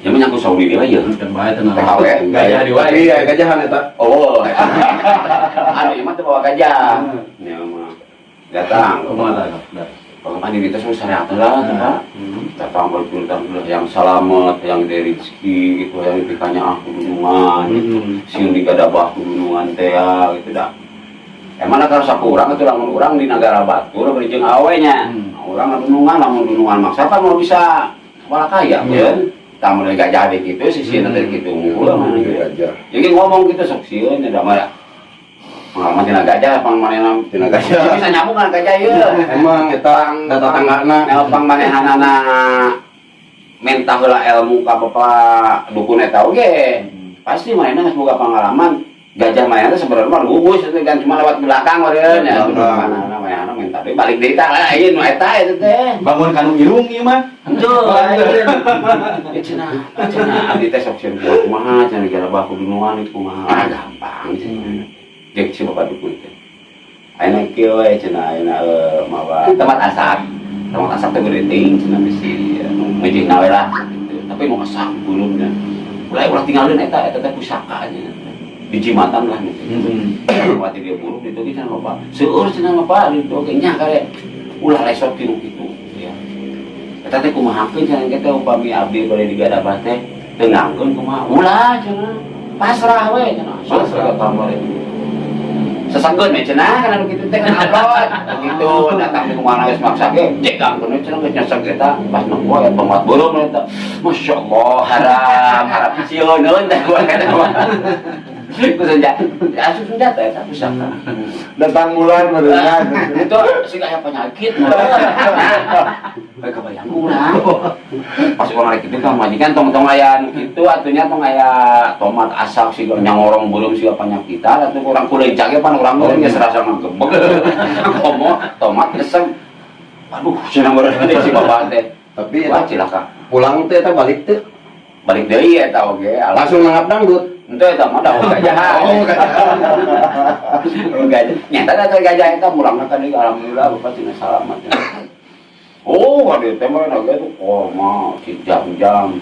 Ya menyangkut Saudi dia ya. Kan bae tenang. TKW. Gajah di wae. Iya, gajahan eta. Oh, anu ieu mah teu bawa gajah. Ya mah. Datang. Kumaha tah? Pengalaman diri teh syariat lah tuh, Pak. Datang bercerita yang selamat, yang dari rezeki gitu, yang dipikanya aku dunungan, gitu. Sieun digadabah ku dunungan teh ya, gitu dah. Emang kalau saku urang itu lamun urang di negara batur beri jeung awe nya. Nah, urang dunungan, lamun dunungan maksa kan mau bisa malah kaya kan. Tah mun gajah di kitu sisieun teh kitu unggul mah gitu. Gajah. Jadi ngomong gitu sok sieun nya da mah pengalaman tina gajah pang manehna Tina gajah. Bisa nyambung kan gajah ieu. Emang eta data tanggana. Pang manehanana minta heula ilmu ka bapak dukun eta oge. Pasti manehna geus boga pengalaman. Gajah manehna teh sebenarnya mah lugus itu kan cuma lewat belakang meureun ya. Belakang. Manehna manehna minta deui balik deui tah lah ieu nu eta eta teh. Bangun kanu irung ieu mah. Henteu lain. Ya cenah, cenah abdi teh sok sieun kumaha cenah gara baku dunungan itu kumaha. Ah gampang cenah. Jek si bapak dukun teh. Ayeuna kieu we cenah ayeuna mawa tempat asak. Tempat asak teh gede teuing cenah bisi anu ngejihna we lah gitu. Tapi nu asak beureumna. Ulah ulah tinggalin eta eta teh pusaka nya. Dijimatan lah gitu. Waktu dia buruk ditu ge cenah bapak. Seueur cenah bapak ditu ge nya kare ulah lesot tinu kitu ya. Eta teh kumahakeun cenah teh upami abdi bade digadabah teh teu ngangkeun kumaha. Ulah cenah. Pasrah we cenah. Pasrah kamar itu. Sesengkeun we cenah kana nu kitu teh kan upload. Gitu datang di kumaha geus maksa ge jegangkeun we cenah geus nyesek eta pas nempo ya tomat beureum eta. Masyaallah haram haram sieun teh gua kana mah. Ku senjata, asup senjata eta pusaka. Datang bulan meureungan. Itu sih aya penyakit. Baik kebayang urang. Pas urang rek kitu kan majikan tong-tong aya nu kitu atunya tong aya tomat asak siga nyangorong beureum siga penyakitan atuh urang kulencak ge pan urang meureun geus rasa ngegebeg. Komo tomat geseng. Aduh, cenah meureun si bapak teh. Tapi Wah, eta cilaka. Pulang teh eta balik teh Balik deui eta oge. Langsung nanggap dangdut. Ente eta mah dah gajah. Oh, gajah. Oh, gajah. Nyata da teh gajah eta mulangna ka deui alhamdulillah bapak cenah salamat. Oh, ada teh mah naga tuh koma si jam-jam.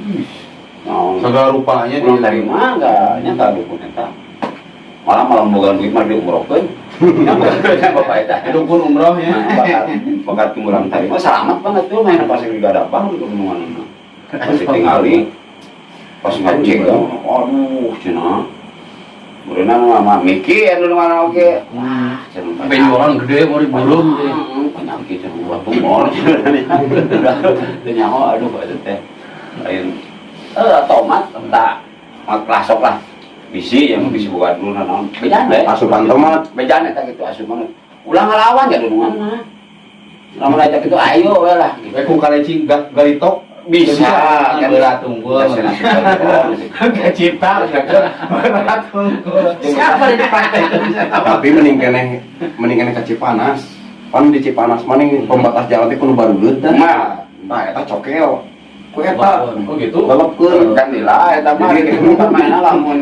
Nah, Segala rupanya pulang dari mana nya ka dukun eta. Malah malah boga duit mah diumrohkeun. Nya bapak eta. Dukun umroh ya. Nah, bakal bakal tumulang tadi mah selamat banget tuh main pas juga ada apa untuk dunungan. Pas tingali pas ngecek aduh cenah. Berenang mah mikir dunungan oge. Wah, cenah. Benjolan gede mau dibulung deh. Penyakit cenah buat tumor cenah. Teu nyaho aduh eta teh. Lain tomat tak mat lasok lah. Bisi yang bisi buka dulu naon. Bejan we. Asupan tomat. Bejan eta kitu asupan. Ulah ngalawan ya dunungan mah. Lamun aja kitu ayo we lah gitu. Ku kaleci galitok. Bisa kan berat unggul. Kecipta berat unggul. Siapa di praktek? Tapi mending keneh ka Cipanas. Pan di Cipanas mah ning pembatas jalan teh kudu baruleut dah. Nah, Nah, eta cokel. Ku eta Oh gitu. lelepkeun. Kan lila eta mah kitu kan mainna lamun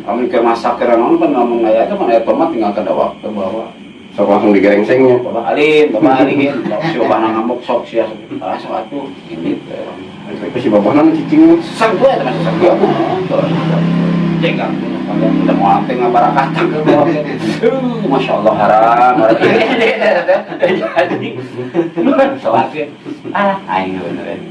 lamun ke masak ke naon pan lamun aya teh mah aya tomat tinggal ke dawak ke bawah. Sok langsung digerengsengnya. Bapak Alin, si bapak ngambek sok sia ah sok atuh ini teh. Tapi si bapakna nu cicing. Sesek gue eta masih sesek gue. Jegang kalian udah mau ante ngabarakatan ke bawah. Masya Allah haram. Jadi sholat ah aing bener.